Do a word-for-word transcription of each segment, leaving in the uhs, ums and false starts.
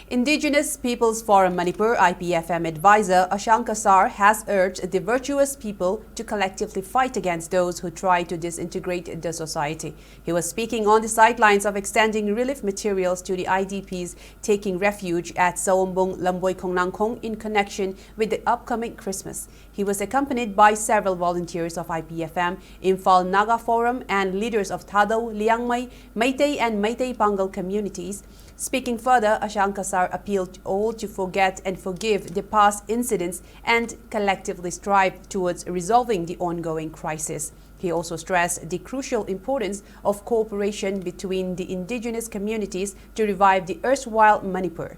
Indigenous Peoples Forum Manipur, I P F M, advisor Ashank Kasar has urged the virtuous people to collectively fight against those who try to disintegrate the society. He was speaking on the sidelines of extending relief materials to the I D Ps taking refuge at Sawombong Lamboi Khongnangkhong in connection with the upcoming Christmas. He was accompanied by several volunteers of I P F M, Imphal Naga Forum, and leaders of Thadou, Liangmai, Meitei, and Meitei Pangal communities. Speaking further, Ashank Kasar appealed all to forget and forgive the past incidents and collectively strive towards resolving the ongoing crisis. He also stressed the crucial importance of cooperation between the indigenous communities to revive the erstwhile Manipur.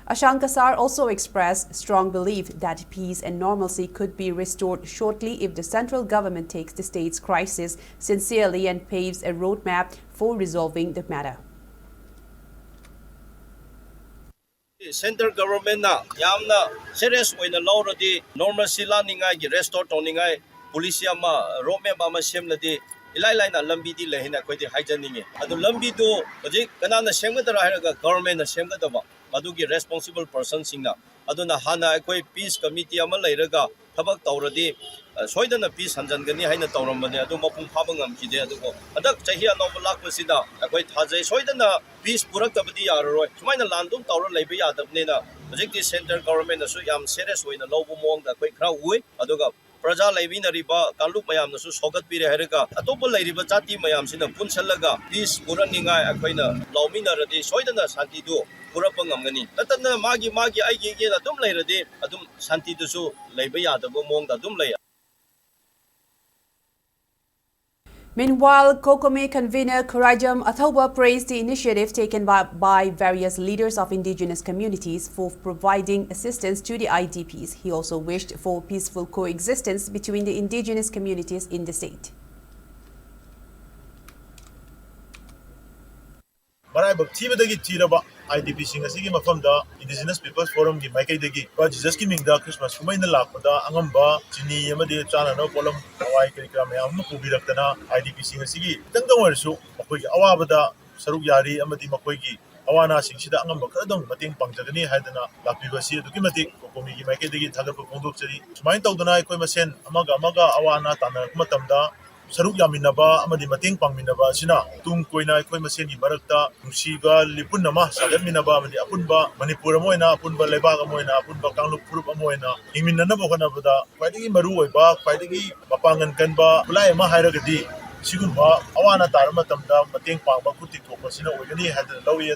Ashank Kasar also expressed strong belief that peace and normalcy could be restored shortly if the central government takes the state's crisis sincerely and paves a roadmap for resolving the matter. Central governmentꯅ ꯌꯥꯝꯅ serious ꯑꯣꯏꯅ ꯂꯧꯔꯗꯤ normalcy ꯂꯥꯛꯅꯤꯡꯉꯥꯏꯒꯤ, restore ꯇꯧꯅꯤꯡꯉꯥꯏ policy ꯑꯃ, roadmap ꯑꯃ ꯁꯦꯝꯂꯗꯤ ꯏꯂꯥꯏ ꯂꯥꯏꯅ ꯂꯝꯕꯤꯗꯤ ꯂꯩ ꯍꯥꯏꯅ ꯑꯩꯈꯣꯏꯗꯤ ꯍꯥꯏꯖꯅꯤꯡꯉꯤ꯫ ꯑꯗꯨ ꯂꯝꯕꯤꯗꯨ ꯍꯧꯖꯤꯛ ꯀꯅꯥꯅ ꯁꯦꯝꯒꯗ꯭ꯔꯥ ꯍꯥꯏꯔꯒ governmentꯅ ꯁꯦꯝꯒꯗꯕ, ꯃꯗꯨꯒꯤ responsible personꯁꯤꯡꯅ꯫ ꯑꯗꯨꯅ ꯍꯥꯟꯅ ꯑꯩꯈꯣꯏ peace committee ꯑꯃ ꯂꯩꯔꯒ ꯊꯕꯛ ꯇꯧꯔꯗꯤ, ꯑ, ꯁꯣꯏꯗꯅ peace ꯍꯟꯖꯟꯒꯅꯤ ꯍꯥꯏꯅ ꯇꯧꯔꯝꯕꯅꯦ, ꯑꯗꯨ ꯃꯄꯨꯡ ꯐꯥꯕ ꯉꯝꯈꯤꯗꯦ꯫ ꯑꯗꯨꯕꯨ ꯍꯟꯗꯛ ꯆꯍꯤ ꯑꯅꯧꯕ ꯂꯥꯛꯄꯁꯤꯗ ꯑꯩꯈꯣꯏ ꯊꯥꯖꯩ, ꯁꯣꯏꯗꯅ peace ꯄꯨꯔꯛꯇꯕꯗꯤ ꯌꯥꯔꯔꯣꯏ꯫ ꯁꯨꯃꯥꯏꯅ ꯂꯥꯟ ꯑꯗꯨꯝ ꯇꯧꯔ ꯂꯩꯕ ꯌꯥꯗꯕꯅꯤꯅ ꯍꯧꯖꯤꯛꯇꯤ central governmentꯅꯁꯨ ꯌꯥꯝ serious ꯑꯣꯏꯅ ꯂꯧꯕ ꯃꯑꯣꯡꯗ ꯑꯩꯈꯣꯏ ꯈꯔ ꯎꯏ꯫ ꯑꯗꯨꯒ ꯄ꯭ꯔꯖꯥ ꯂꯩꯃꯤꯟꯅꯔꯤꯕ ꯀꯥꯡꯂꯨꯞ ꯃꯌꯥꯝꯅꯁꯨ ꯁꯧꯒꯠꯄꯤꯔꯦ ꯍꯥꯏꯔꯒ ꯑꯇꯣꯞꯄ ꯂꯩꯔꯤꯕ ꯖꯥꯇꯤ ꯃꯌꯥꯝꯁꯤꯅ ꯄꯨꯟꯁꯤꯜꯂꯒ peace ꯄꯨꯔꯛꯅꯤꯡꯉꯥꯏ ꯑꯩꯈꯣꯏꯅ ꯂꯧꯃꯤꯟꯅꯔꯗꯤ ꯁꯣꯏꯗꯅ ꯁꯥꯟꯇꯤꯗꯨ ꯄꯨꯔꯛꯄ ꯉꯝꯒꯅꯤ꯫ ꯅꯠꯇꯅ ꯃꯥꯒꯤ ꯃꯥꯒꯤ ꯑꯩꯒꯤ ꯑꯩꯒꯤꯅ ꯑꯗꯨꯝ ꯂꯩꯔꯗꯤ ꯑꯗꯨꯝ ꯁꯥꯟꯇꯤꯗꯨꯁꯨ ꯂꯩꯕ ꯌꯥꯗꯕ ꯃꯑꯣꯡꯗ ꯑꯗꯨꯝ ꯂꯩ꯫ Meanwhile, COCOMI convener Khuraijam Athouba praised the initiative taken by, by various leaders of indigenous communities for providing assistance to the I D Ps. He also wished for peaceful coexistence between the indigenous communities in the state. ꯃꯔꯥꯏꯕꯛ ꯊꯤꯕꯗꯒꯤ ꯊꯤꯔꯕ I D Pꯁꯤꯡ ꯑꯁꯤꯒꯤ ꯃꯐꯝꯗ Indigenous Peoples Forumꯒꯤ ꯃꯥꯏꯀꯩꯗꯒꯤ ꯏꯄꯥ ꯖꯤꯖꯁꯀꯤ ꯃꯤꯡꯗ Christmas ꯀꯨꯝꯍꯩꯅ ꯂꯥꯛꯄꯗ ꯑꯉꯝꯕ ꯆꯤꯅꯤ ꯑꯃꯗꯤ ꯆꯥꯅꯅꯕ ꯄꯣꯠꯂꯝ, ꯍꯋꯥꯏ ꯀꯔꯤ ꯀꯔꯥ ꯃꯌꯥꯝ ꯑꯃ ꯄꯨꯕꯤꯔꯛꯇꯅ I D Pꯁꯤꯡ ꯑꯁꯤꯒꯤ ꯈꯤꯇꯪꯗ ꯑꯣꯏꯔꯁꯨ ꯃꯈꯣꯏꯒꯤ ꯑꯋꯥꯕꯗ ꯁꯔꯨꯛ ꯌꯥꯔꯤ ꯑꯃꯗꯤ ꯃꯈꯣꯏꯒꯤ ꯑꯋꯥ ꯑꯅꯥꯁꯤꯡꯁꯤꯗ ꯑꯉꯝꯕ ꯈꯔꯗꯪ ꯃꯇꯦꯡ ꯄꯥꯡꯖꯒꯅꯤ ꯍꯥꯏꯗꯅ ꯂꯥꯛꯄꯤꯕ ꯑꯁꯤ ꯑꯗꯨꯛꯀꯤ ꯃꯇꯤꯛ ꯀꯣꯀꯣꯃꯤꯒꯤ ꯃꯥꯏꯀꯩꯗꯒꯤ ꯊꯥꯒꯠꯄ ꯐꯣꯡꯗꯣꯛꯆꯔꯤ꯫ ꯁꯨꯃꯥꯏꯅ ꯇꯧꯗꯅ ꯑꯩꯈꯣꯏ ꯃꯁꯦꯟ ꯑꯃꯒ ꯑꯃꯒ ꯑꯋꯥ ꯑꯅꯥ ꯇꯥꯟꯅꯔꯛꯄ ꯃꯇꯝꯗ ꯁꯔꯨꯛ ꯌꯥꯃꯤꯟꯅꯕ ꯑꯃꯗꯤ ꯃꯇꯦꯡ ꯄꯥꯡꯃꯤꯟꯅꯕ ꯑꯁꯤꯅ ꯇꯨꯡ ꯀꯣꯏꯅ ꯑꯩꯈꯣꯏ ꯃꯁꯦꯟꯒꯤ ꯃꯔꯛꯇ ꯅꯨꯡꯁꯤꯕ ꯂꯤꯄꯨꯟ ꯑꯃ ꯁꯥꯒꯠꯃꯤꯟꯅꯕ ꯑꯃꯗꯤ ꯑꯄꯨꯟꯕ ꯃꯅꯤꯄꯨꯔ ꯑꯃ ꯑꯣꯏꯅ, ꯑꯄꯨꯟꯕ ꯂꯩꯕꯥꯛ ꯑꯃ ꯑꯣꯏꯅ, ꯑꯄꯨꯟꯕ ꯀꯥꯡꯂꯨꯞ ꯐꯨꯔꯨꯞ ꯑꯃ ꯑꯣꯏꯅ ꯍꯤꯡꯃꯤꯟꯅꯅꯕ ꯍꯣꯠꯅꯕꯗ ꯈ꯭ꯋꯥꯏꯗꯒꯤ ꯃꯔꯨ ꯑꯣꯏꯕ, ꯈ꯭ꯋꯥꯏꯗꯒꯤ ꯃꯄꯥꯡꯒꯜ ꯀꯟꯕ ꯈꯨꯠꯂꯥꯏ ꯑꯃ ꯍꯥꯏꯔꯒꯗꯤ ꯁꯤꯒꯨꯝꯕ ꯑꯋꯥ ꯑꯅꯥ ꯇꯥꯔꯕ ꯃꯇꯝꯗ ꯃꯇꯦꯡ ꯄꯥꯡꯕ, ꯈꯨꯠ ꯇꯤꯡꯊꯣꯛꯄꯁꯤꯅ ꯑꯣꯏꯒꯅꯤ ꯍꯥꯏꯗꯅ ꯂꯧꯏ꯫